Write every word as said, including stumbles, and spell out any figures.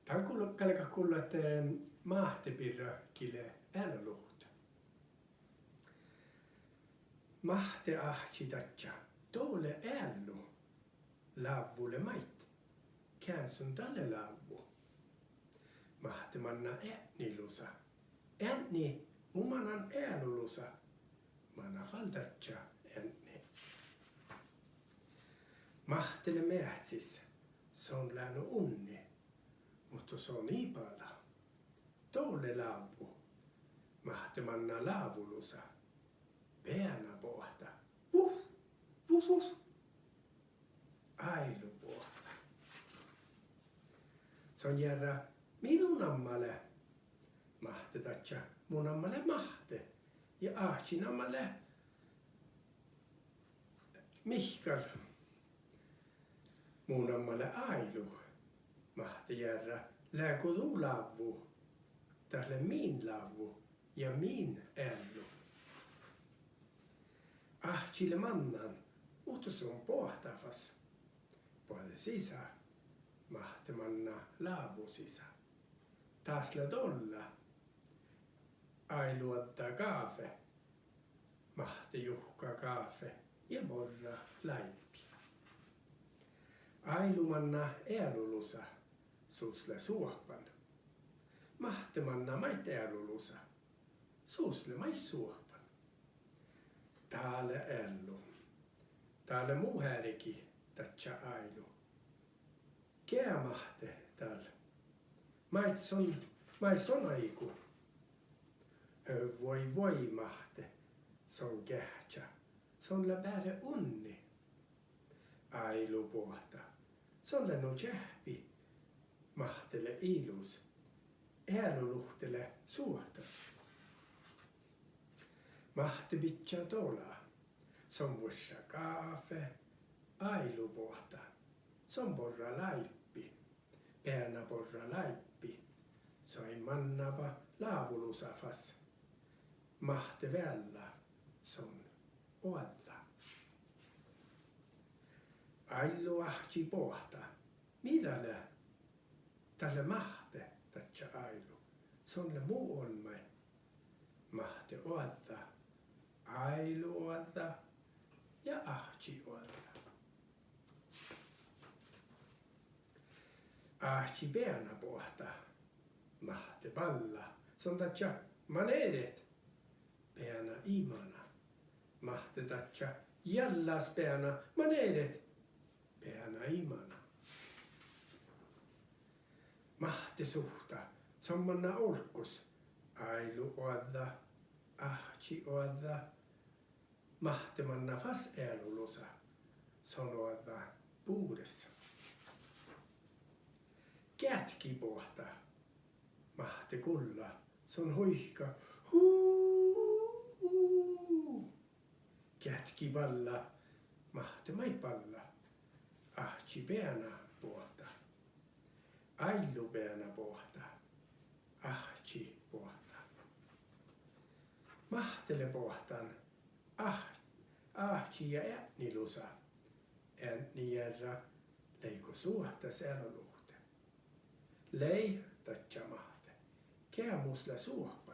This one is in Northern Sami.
Dán gul-, galgat gullat, eh, Máhte birra gii lea ealulogi. Máhte áhčči dadjá: Dole eallu, lávvu lea maid. Gean son dat lea lávvu? Máhte manná eadni lusa. Eadni, mun manan ealu lusa. Mana fal dadjá eadni. Máhte lea meahcis, son lea nu unni, muhto son ii bala. Dole lávvu. Máhte manná lávu lusa. Beana boahtá. Vuf, vuf, vuf. Áilu boahtá. Son jearrá: Mii du namma leat? Máhte dadjá: Mu namma lea Máhte ja áhčči namma lea Mihkkal. Mu namma lea Áilu. Máhte jearrá: Leago du lávvu? Dat lea min lávvu ja min eallu. Áhčči lea mannán, muhto son boahtá fas. Boađe sisa. Máhte manná lávu sisa. Dás lea dolla. Áilu oaddá gáfe. Máhte juhká gáfe ja borrá láibbi. Áilu manná ealu lusa, sus lea suohpan. Máhte manná maid ealu lusa, sus lea maid suohpan. Dat lea eallu. Dat lea mu heargi, dadjá Áilu. Geamáhte dál. Maid son, maid son áigu? Vuoi, vuoi, Máhte, son geahččá. Son lea beare unni. Áilu boahtá: Son lea nu čeahppi. Máhte lea ilus. Ealulogi lea suohtas. Máhte bidjá dola. Son vuoššá gáfe. Áilu boahtá: Son borrá láibbi. Beana borrá láibbi. Soai mannába lávu lusa fas. Máhte veallá: Son oađđá. Áillu áhčči boahtá: Mii dat lea? Dat lea Máhte, dadjá Áilu. Son lea mu olmmái. Máhte oađđá, Áilu oađđá ja áhčči oađđá. Áhčči beana boahtá. Máhte ballá. Son dadjá: Man eret? Beana imana. Máhte dadjá: Jallás beana, man eret? Beana imana. Máhte suhtá. Son manná olggos. Áilu oađđá, áhčči oađđá. Máhte manná fas ealu lusa. Son oađđá bures. Geatki boahtá. Máhte gullá. Son huiká: Hú! Geatki ballá. Máhte maid ballá. Áhčči beana boahtá. Áillu beana boahtá. Áhčči boahtá. Máhte lea boahtán á-, áhčči ja eadni lusa. Eadni jearrá: Leago suohtas ealulogi? Lei, dadjá Máhte. Gea mus lea suohpa?